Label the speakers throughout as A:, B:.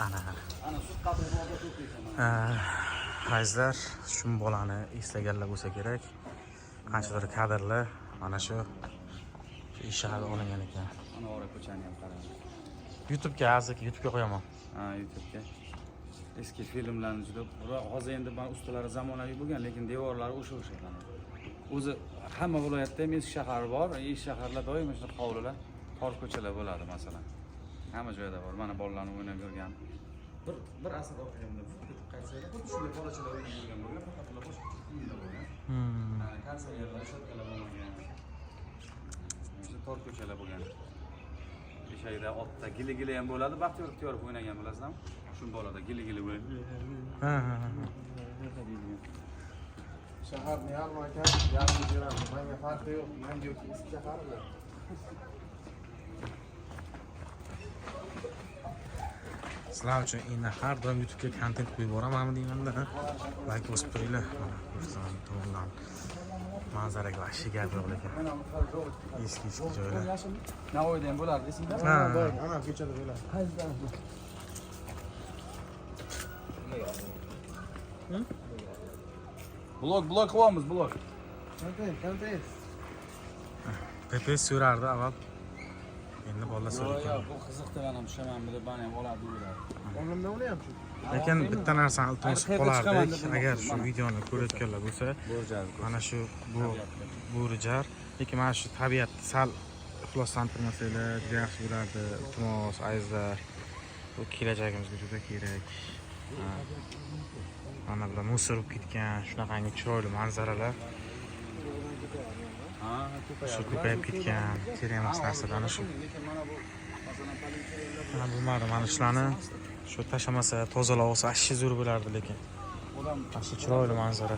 A: Ana.
B: Ana sut qatiq borda to'playsan.
A: Azizlar, shu bolani eslaganlar bo'lsa kerak. Qanchadir kadrlar mana shu ish shaharda olingan ekan.
B: Ana ora ko'chani ham qarang.
A: YouTube'ga aziki YouTube'ga qo'yaman.
B: Ha, YouTube'ga. Eski filmlarni juda hozir endi mana ustalari zamonaviy bo'lgan, lekin devorlari o'sha o'sha mana. O'zi hamma viloyatda ham eski shahar bor, eski shaharlar doim shunaqa hovlilar, tor ko'chalar bo'ladi masalan. Hamma joyda bor. Mana bolalarni o'ynab yurgan. Bir asr orqaga bunday ketib qaytsak, xuddi shunday bolachalar o'ynab yurgan bo'lgan, faqat ular boshqa kiyimda bo'lgan. Ha, konditsionerlar, shotkalar bo'lmagan. O'sha tor ko'chalar bo'lgan. Eshakda, otda gili-gili ham bo'ladi. Baxtiyor Ixtiyorov o'ynagan bilasizlarmi? Shu bolada gili-gili bo'ladi.
A: Ha, ha, ha.
C: Shaharni yarmi aka, yarmi beramiz. Menga farqi yo'q. Yangi yoki eski shaharmi?
A: Sizlar uchun endi har doim YouTube'ga kontent qo'yib boramanmi deymanda. Like bosib turinglar. Mana ko'rsatam tomondan manzaraga вообще gap yo'q lekin. Eski eski joylar.
B: Navoiyda ham bo'lardi esingda?
A: Ha.
C: Ana ko'chada bo'ladi.
B: Blok, blok qilyapmiz, blok.
C: Kontent, kontent.
A: PPS so'rardi avval. Endi bolalar
B: Yo'q,
A: so'rayotgan.
B: yo'q, bu qiziqdi mana tushaman deb mani ham oladi ular.
C: O'rnimdan uni ham shu.
A: Lekin bitta narsani iltimos
B: Qayerda
A: qilib
B: chiqaman
A: qolardik.
B: deb
A: Agar
B: mana.
A: shu videoni ko'rayotganlar bo'lsa, mana shu bu bo'rijar, lekin mana shu tabiatni sal ifloslantirmasanglar juda yaxshi bo'lardi. Iltimos, azizlar. Bu kelajagimizga juda kerak. Ha. Mana bular musor bo'lib ketgan, shunaqangi chiroyli manzaralar
B: Ha,
A: shu ko'payib ketgan, kerak emas narsalarni shu.
B: Lekin mana bu masalan politsiyalar
A: Mana bilmadim, mana shularni shu tashlamasa, tozalab olsa ashshi zo'r bo'lardi lekin.
B: odam
A: Mana shu chiroyli manzara.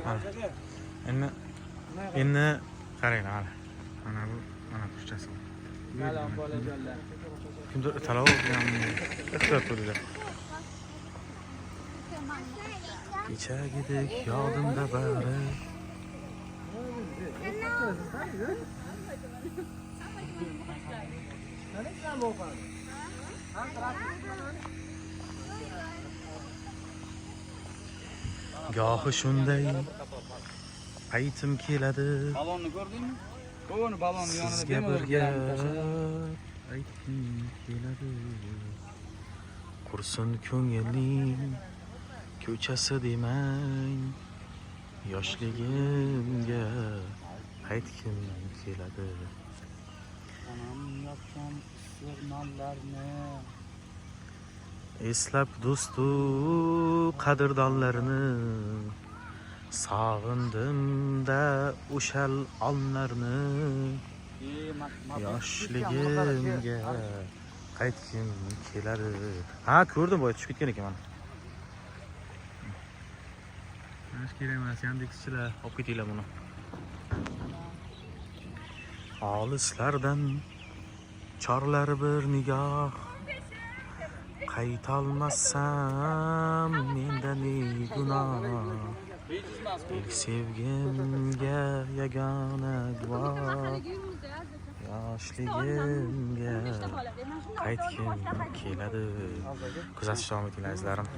A: Mana. Endi endi qaranglar mana. Mana bu mana qushchasi.
B: Salom bolajonlar.
A: Kimdir italab olgan. Ehtiyot bo'linglar. Kechagidek yodimda bari. Gohi shunday paytim keladi.
B: Balonni ko'rdingmi? Uni balonni yonida
A: Sizga
B: bemalol
A: bir
B: gilamni tashlab.
A: gap aytgim keladi. Qursin ko'ngilning ko'chasi demang, yoshligimga qaytgim keladi.
B: Onam yopgan issiq nonlarni
A: Eslab do'stu qadrdonlarni sog'indim-da o'shal onlarni. Yoshligimga qaytgim keladi. Ha, ko'rdim, boya tushib ketgan ekan mana. Mana shu kerak emas, Yandexchilar, olib ketinglar buni. Olislardan chorlar bir nigoh. Qaytolmasam menda ne gunoh. İlk sevgimga yagona guvoh. Yoshligimga qaytgim keladi. Kuzatishda davom etinglar azizlarim.